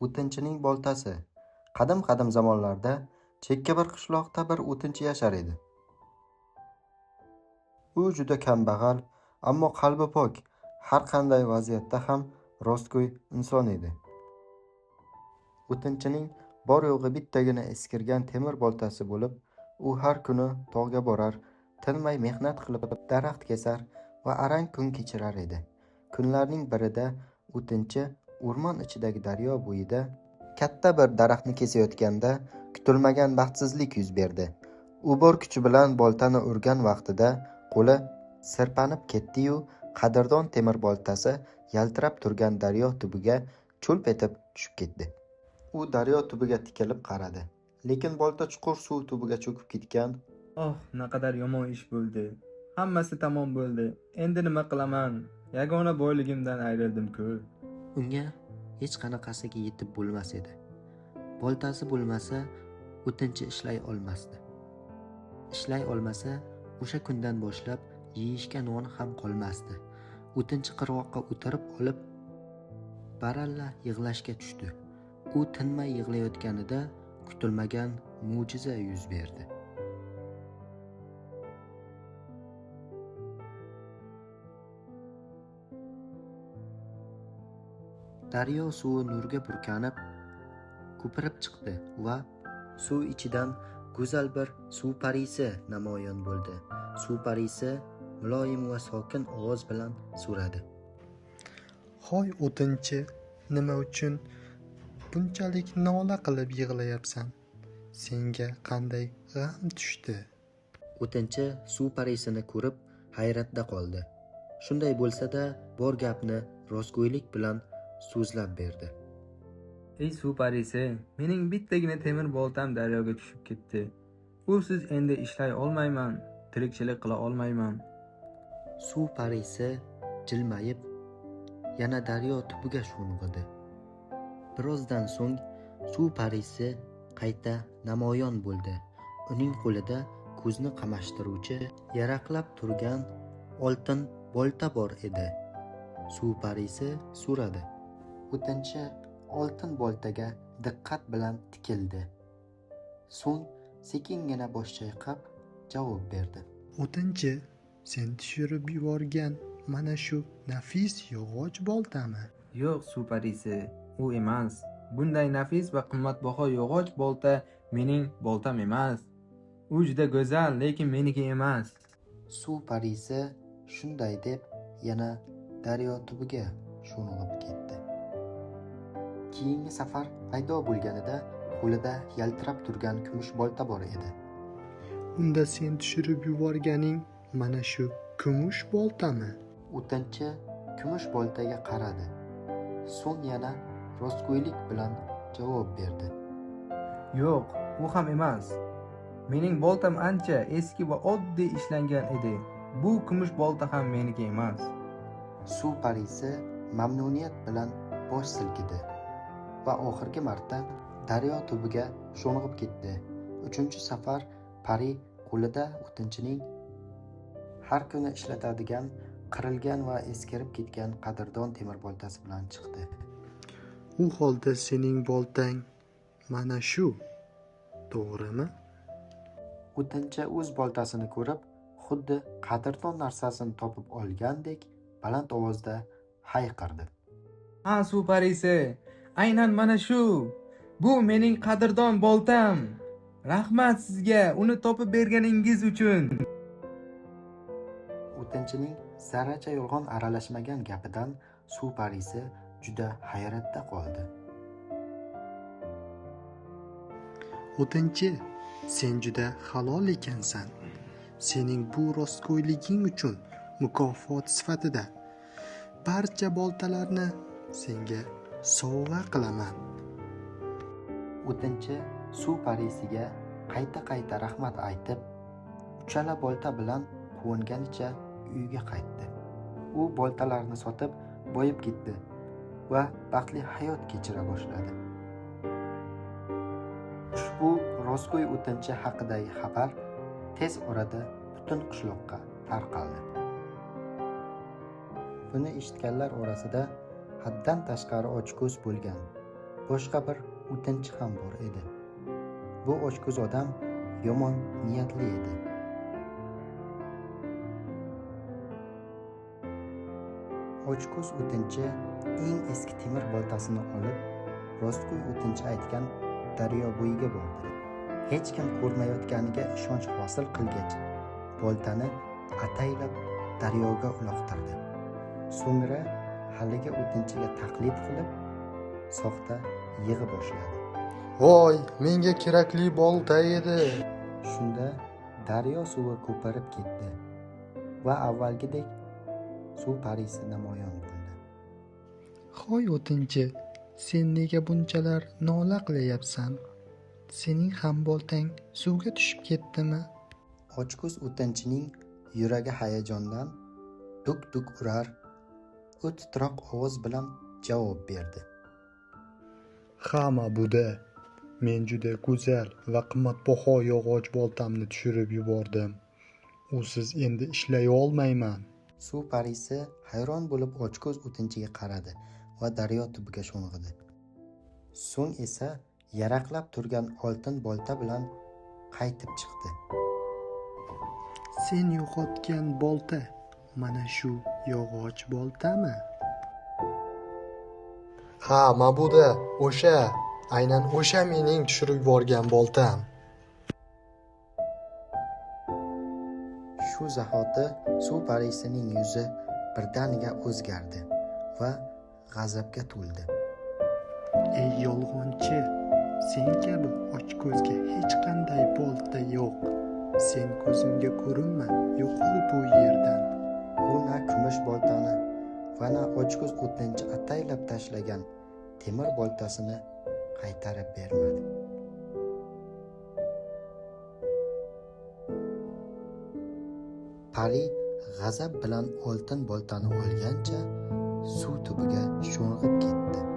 O'tinchining boltasi. Qadim-qadim zamonlarda chekka bir qishloqda bir o'tinchi yashar edi. U juda kambag'al, ammo qalbi pok, har qanday vaziyatda ham rostgo'y inson edi. O'tinchining bor-yo'g'i bittagina eskirgan temir boltasi bo'lib, u har kuni tog'ga borar, tinmay mehnat qilib daraxt kesar va arang kun kechirar edi. Kunlarning birida o'tinchi o'rmon ichidagi daryo bo'yida katta bir daraxtni kesayotganda kutilmagan baxtsizlik yuz berdi. U bor kuchi bilan boltani urgan vaqtida qo'li sirpanib ketdi-yu, qadrdon temir boltasi yaltirab turgan daryo tubiga cho'lp etib tushib ketdi. U daryo tubiga tikilib qaradi, lekin bolta chuqur suv tubiga cho'kib ketgan. Oh, naqadar yomon ish bo'ldi. Hammasi tamom bo'ldi. Endi nima qilaman? Yagona boyligimdan ayrildim-ku. Unga hech qanaqasiga yetib bo'lmas edi. Boltasi bo'lmasa, o'tinchi ishlay olmasdi. Ishlay olmasa, o'sha kundan boshlab yeyishga non ham qolmasdi. O'tinchi qirg'oqqa o'tirib olib, baralla yig'lashga tushdi. U tinmay yig'layotganida kutilmagan mo'jiza yuz berdi. Daryo suvi nurga burkanib, ko'pirib chiqdi va suv ichidan go'zal bir suv parisi namoyon bo'ldi. Suv parisi muloyim va sokin ovoz bilan so'radi. Hoy o'tinchi, nima uchun bunchalik nola qilib yig'layapsan? Senga qanday g'am tushdi? O'tinchi suv parisini ko'rib hayratda qoldi. Shunday bo'lsa-da, bor gapni rostgo'ylik bilan so'zlab berdi. Ey suv parisi, mening bittagina temir boltam daryoga tushib ketdi. Usiz endi ishlay olmayman, tirikchilik qila olmayman. Suv parisi jilmayib, yana daryo tubiga sho'ng'idi. Birozdan so'ng suv parisi qayta namoyon bo'ldi. Uning qo'lida ko'zni qamashtiruvchi yaraqlab turgan oltin bolta bor edi. Suv parisi so'radi. O'tinchi oltin boltaga diqqat bilan tikildi. So'ng sekingina bosh chayqab javob berdi. O'tinchi, sen tushirib yuborgan mana shu nafis yog'och boltami? Yo'q, suv parisi, u emas. Bunday nafis va qimmatbaho yog'och bolta mening boltam emas. U juda go'zal, lekin meniki emas. Suv parisi shunday deb yana daryo tubiga sho'ng'ib ketdi. Keyingi safar paydo bo'lganida qo'lida yaltirab turgan kumush bolta bor edi. Unda sen tushirib yuborganing mana shu kumush boltami? O'tinchi kumush boltaga qaradi. So'ng yana rostgo'ylik bilan javob berdi. Yo'q, u ham emas. Mening boltam ancha eski va oddiy ishlangan edi. Bu kumush bolta ham meniki emas. Suv parisi mamnuniyat bilan bosh silkidi va oxirgi marta daryo tubiga sho'ng'ib ketdi. Uchinchi safar pari qo'lida o'tinchining har kuni ishlatadigan qirilgan va eskirib ketgan qadrdon temir boltasi bilan chiqdi. U holda sening boltang mana shu, to'g'rimi? O'tinchi o'z boltasini ko'rib, xuddi qadrdon narsasini topib olgandek baland ovozda hayqirdi. Ha, suv parisi, aynan mana shu. Bu mening qadrdon boltam. Rahmat sizga uni topib berganingiz uchun. O'tinchining zarracha yolg'on aralashmagan gapidan suv parisi juda hayratda qoldi. O'tinchi, sen juda halol ekansan. Sening bu rostgo'yliging uchun mukofot sifatida barcha boltalarni senga sovg'a qilaman. O'tinchi suv parisiga qayta-qayta rahmat aytib, uchala bolta bilan quvonganicha uyga qaytdi. U boltalarni sotib boyib ketdi va baxtli hayot kechira boshladi. Ushbu rostgo'y o'tinchi haqidagi xabar tez orada butun qishloqqa tarqaldi. Buni eshitganlar orasida haddan tashqari ochko'z bo'lgan boshqa bir o'tinchi ham bor edi. Bu ochko'z odam yomon niyatli edi. Ochko'z o'tinchi eng eski temir boltasini olib, rostgo'y o'tinchi aytgan daryo bo'yiga bordi. Hech kim ko'rmayotganiga ishonch hosil qilgach, boltani ataylab daryoga uloqtirdi. So'ngra haligi o'tinchiga taqlid qilib, soxta yig'i boshladi. Voy, menga kerakli bolta edi. Shunda daryo suvi ko'pirib ketdi va avvalgidek suv parisi namoyon bo'ldi. Hoy o'tinchi, sen nega bunchalar nola qilyapsan? Sening ham boltang suvga tushib ketdimi? Ochko'z o'tinchining yuragi hayajondan duk-duk urar, u titroq ovoz bilan javob berdi. Ha, ma'buda, men juda go'zal va qimmatbaho yog'och boltamni tushirib yubordim. Usiz endi ishlay olmayman. Suv parisi hayron bo'lib ochko'z o'tinchiga qaradi va daryo tubiga sho'ng'idi. So'ng esa yaraqlab turgan oltin bolta bilan qaytib chiqdi. Sen yo'qotgan bolta mana shu yog'och boltami? Ha, ma'buda, o'sha, aynan o'sha mening tushirib yuborgan boltam. Shu zahoti suv parisining yuzi birdaniga o'zgardi va g'azabga to'ldi. Ey yolg'onchi, sen kabi ochko'zga hech qanday bolta yo'q. Sen ko'zimga ko'rinma, yo'qol bu yerdan. U na kumush boltani va na ochko'z o'tinchi ataylab tashlagan temir boltasini qaytarib bermadi. Pari g'azab bilan oltin boltani olgancha suv tubiga sho'ng'ib ketdi.